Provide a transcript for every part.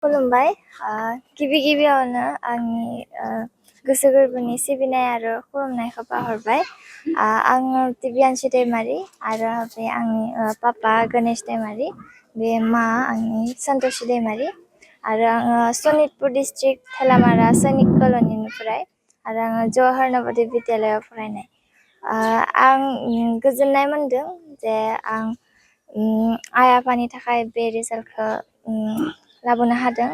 खुलुमबाय गिबि गिबियावनो आंनि गोसो गोरबोनि सिबिनाय आरो खुलुमनायखौ बावहरबाय आङो दिब्यानसि दैमारि आरो बे आंनि पापा गणेश दैमारि बे मा आंनि सन्तोषी दैमारि आरो आङो सनितपुर डिस्ट्रिक्ट थेलामारा सैनिक कल'निनिफ्राय आरो आङो जवाहर नवोदय बिद्यालयाव फरायनाय आं गोजोननाय मोनदों जे आं आइ आफानि थाखाय बे रिजाल्टखौ लाबोनो हादों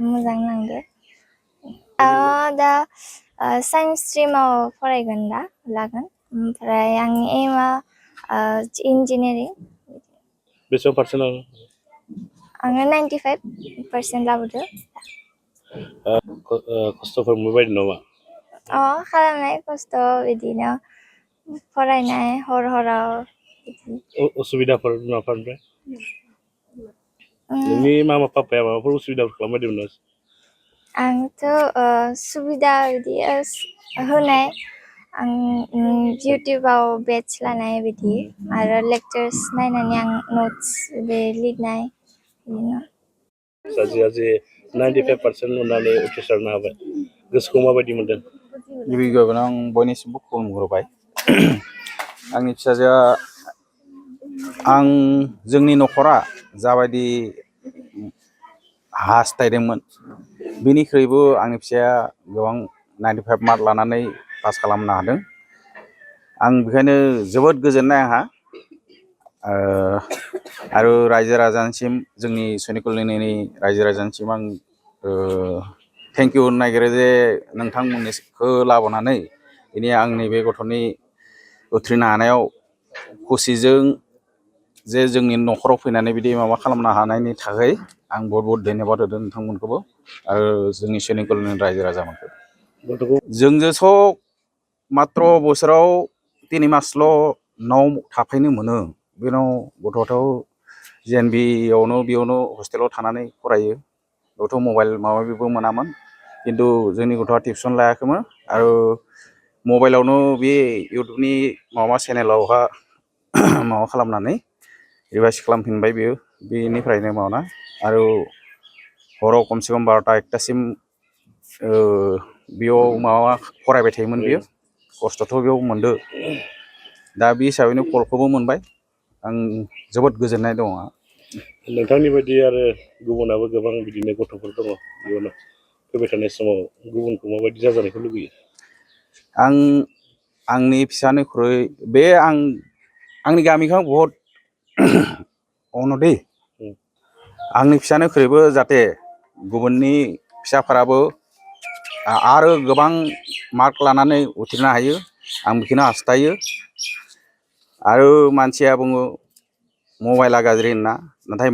मोजां नांदों दा साइन्स स्ट्रिमाव फरायगोन दा लागोन ओमफ्राय आंनि एमआ इन्जिनियारिं बेसेबां पार्सेन्ट आङो 95% लाबोदो खस्थ'फोर मोनबाय नामा खालामनाय खस्थ' बिदिनो फरायनाय हराव उसुबिदाफोर बिमाफोरनिफ्राय नोंनि मामा पापाया माबाफोर उसुबिदाफोर खालामबायदोंमोन आंथ' सुबिदा बिदि होनाय आं इउटुबाव बेट्स लानाय बिदि आरो लेक्चार्स नायनानै आं नट्स बे लिरनाय बिदिनो फिसाजोआ जे 95% मोननानै उथ्रिसारनो हाबाय गोसोखौ माबायदि मोनदों गिबि गिबियावनो आं बयनिसिमबो खुलुमग्रोबाय आंनि फिसाजोआ आं जोंनि न'खरा जाबायदि हास्थायदोंमोन बेनिख्रुइबो आंनि फिसाया गोबां 95 मार्क लानानै पास खालामनो हादों आं बेखायनो जोबोद गोजोननाय आंहा आरो रायजो राजानिसिम जोंनि सैनिक कल'निनि रायजो राजानिसिम आं थेंक इउ होनो नागिरो जे नोंथांमोननिखौ लाबोनानै दिनै आंनि बे गथ'नि उथ्रिनो हानायाव खुसिजों जे जोंनि न'खराव फैनानै बिदि माबा खालामनो हानायनि थाखाय आं बहुत बहुत धन्यबाद होदों नोंथांमोनखौबो आरो जोंनि सैनिक कल'निनि रायजो राजामोनखौ जोंजों मात्र बोसोराव 3 मासल' न'आव थाफैनो मोनो बेनाव गथ'आथ' जेएनभिआवनो बेयावनो हस्टेलाव थानानै फरायो गथ' मबाइल माबा माबिबो मोनामोन खिन्थु जोंनि गथ'आ टिउसन लायाखैमोन आरो मबाइलावनो बे इउटुबनि माबा चेनेलावहा माबा खालामनानै रिभाइस खालामफिनबाय बेयो बेनिफ्रायनो मावना आरो हराव खमसे खम 12टा 1टासिम बेयाव माबा फरायबाय थायोमोन बेयो खस्थ'थ' बेयाव मोनदो दा बे हिसाबैनो फलखौबो मोनबाय आं जोबोद गोजोननाय दङ नोंथांनि बायदि आरो गुबुनाबो गोबां बिदिनो गथ'फोर दङ इयुनाव फैबाय थानाय समाव गुबुनखौ माबायदि जाजानायखौ लुबैयो आं आंनि फिसानिख्रुइ बे आंनि गामिखौ बहुत अनदि आंनि फिसानिख्रुइबो जाहाथे गुबुननि फिसाफोराबो आरो गोबां मार्क लानानै उथ्रिनो हायो आं बेखौनो हास्थायो आरो मानसिया बुङो मबाइला गाज्रि होनना नाथाय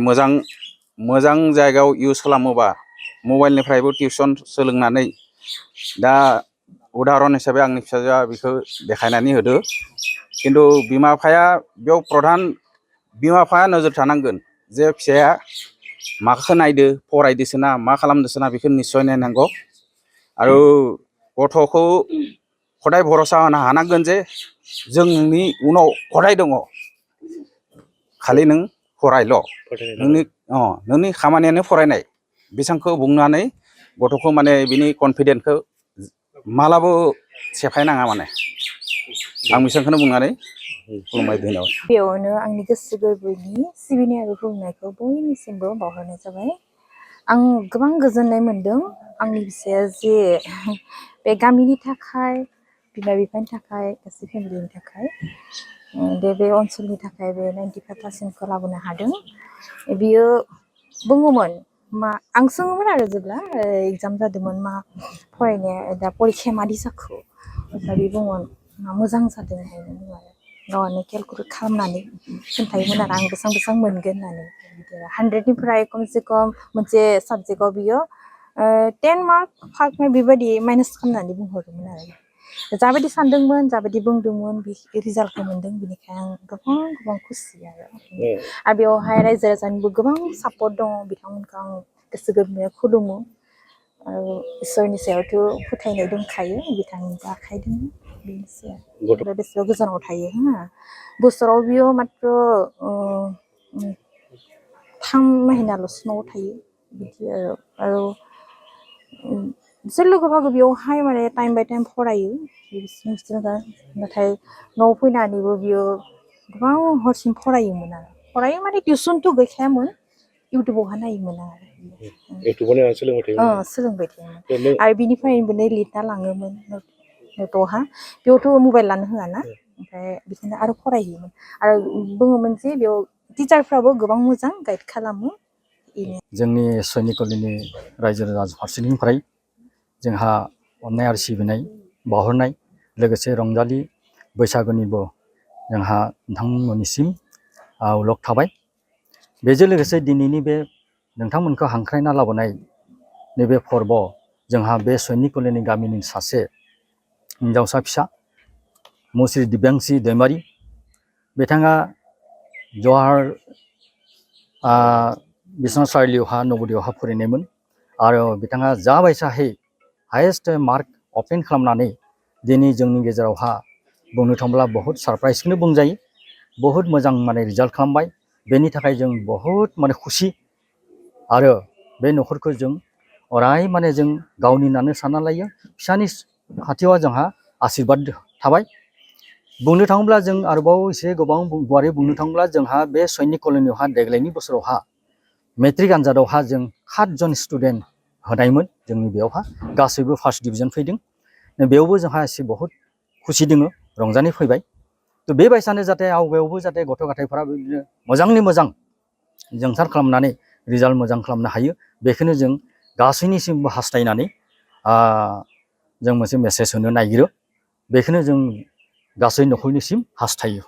मोजां जायगायाव इउज खालामोबा मबाइलनिफ्रायबो टिउसन सोलोंनानै दा उदाहरन हिसाबै आंनि फिसाजोआ बेखौ देखायनानै होदो खिन्थु बिमा बिफाया बेयाव प्रधान बिमा बिफाया नोजोर थानांगोन जे फिसाया माखौ नायदो फरायदोसोना मा खालामदोसोना बेखौ निस्सय नायनांगौ आरो गथ'खौ हदाय भरसा होनो हानांगोन जे जोंनि उनाव हदाय दङ खालि नों फरायल' नोंनि खामानियानो फरायनाय बेसांखौ बुंनानै गथ'खौ माने बिनि कनफिडेन्सखौ मालाबो सेफायनाङा माने आं बेसांखौनो बुंनानै खुलुमबाय धन्यबाद बेयावनो आंनि गोसो गोरबोनि सिबिनाय आरो खुलुमनायखौ बयनिसिमबो बावहरनाय जाबाय आं गोबां गोजोननाय मोनदों आंनि फिसाया जे बे गामिनि थाखाय बिमा बिफानि थाखाय गासै फेमिलिनि थाखाय बे ओनसोलनि थाखाय बे 95% लाबोनो हादों बियो बुङोमोन मा आं सोङोमोन आरो जेब्ला एग्जाम जादोंमोन मा फरायनाया दा परिखाया मादि जाखो अब्ला बे बुङोमोन मोजां जादों होननानै आरो गावआनो केलकुलेट खालामनानै खोन्थायोमोन आरो आं बेसेबां मोनगोन होननानै 100निफ्राय खमसे खम मोनसे साबजेक्टआव बियो 10 मार्क 5 मार्क बेबायदि माइनास खालामनानै बुंहरोमोन आरो जाबायदि सानदोंमोन जाबायदि बुंदोंमोन बे रिजाल्टखौ मोनदों बेनिखायनो आं गोबां खुसि आरो बेवहाय रायजो राजानिबो गोबां सापर्ट दङ बिथांमोनखौ आं गोसो गोरबोनिफ्राय खुलुमो आरो इसोरनि सायावथ' फोथायनाय दंखायो बिथांनि आखाइ दङ बेनोसै आरो बेसेबां गोजानाव थायो बोसोराव बियो मात्र 3 महिनाल'सो न'आव थायो बिदि आरो बिसोर लोगोफोराबो बेयावहाय माने टाइम बाय टाइम फरायो बिसोर नाथाय न'आव फैनानैबो बियो गोबां हरसिम फरायोमोन आरो फरायो माने टिउसनथ' गैखायामोन इउटुबावहा नायोमोन आरो इउटुबाव नायनानै सोलोंबाय थायोमोन सोलोंबाय थायोमोन दे नों आरो बिनिफ्रायनो लिरना लाङोमोन नटआवहा बेयावथ' मबाइल लानो होआना ओमफ्राय बिदिनो आरो फरायहैयोमोन आरो बुङोमोन जे बेयाव टिचारफ्राबो गोबां मोजां गाइड खालामो जोंनि सैनिकलिनि रायजो राजा फारसेनिफ्राय जोंहा अननाय आरो सिबिनाय बावहरनाय लोगोसे रंजालि बैसागुनिबो जोंहा नोंथांमोननिसिम आवलग थाबाय बेजों लोगोसे दिनैनि बे नोंथांमोनखौ हांख्रायना लाबोनाय नैबे फोरबो जोंहा बे सैनिकलिनि गामिनि सासे हिन्जावसा फिसा मुस्रि दिब्यांसि दैमारि बिथाङा जवाहर बिश्वनाथ सारिआलियावहा नवोदयआवहा फरायनायमोन आरो बिथाङा जाबायसाहै हायेस्ट मार्क अबटेन खालामनानै दिनै जोंनि गेजेरावहा बुंनो थाङोब्ला बहुद सारप्राइजखौनो बुंजायो बहुद मोजां माने रिजाल्ट खालामबाय बेनि थाखाय जों बहुद माने खुसि आरो बे नखरखौ जों अराय माने जों गावनि होननानै सानना लायो फिसानि खाथियाव जोंहा आशीर्बाद थाबाय बुंनो थाङोब्ला जों आरोबाव एसे गोबां गुवारै बुंनो थाङोब्ला जोंहा बे सैनिक कल'नियावहा देग्लायनि बोसोरावहा मेट्रिक आनजादावहा जों 7 जन स्टुडेन्ट होनायमोन जोंनि बेयावहा गासैबो फार्स्ट डिभिजन फैदों बेयावबो जोंहा एसे बहुद खुसि दङ रंजानाय फैबाय थ' बेबायसानो जाहाथे आवगायावबो जाहाथे गथ' गथायफोरा बिदिनो मोजांनि मोजां जाफुंसार खालामनानै रिजाल्ट मोजां खालामनो हायो बेखौनो जों गासैनिसिमबो हास्थायनानै जों मोनसे मेसेज होनो नागिरो बेखौनो जों गासै नखरनिसिम हास्थायो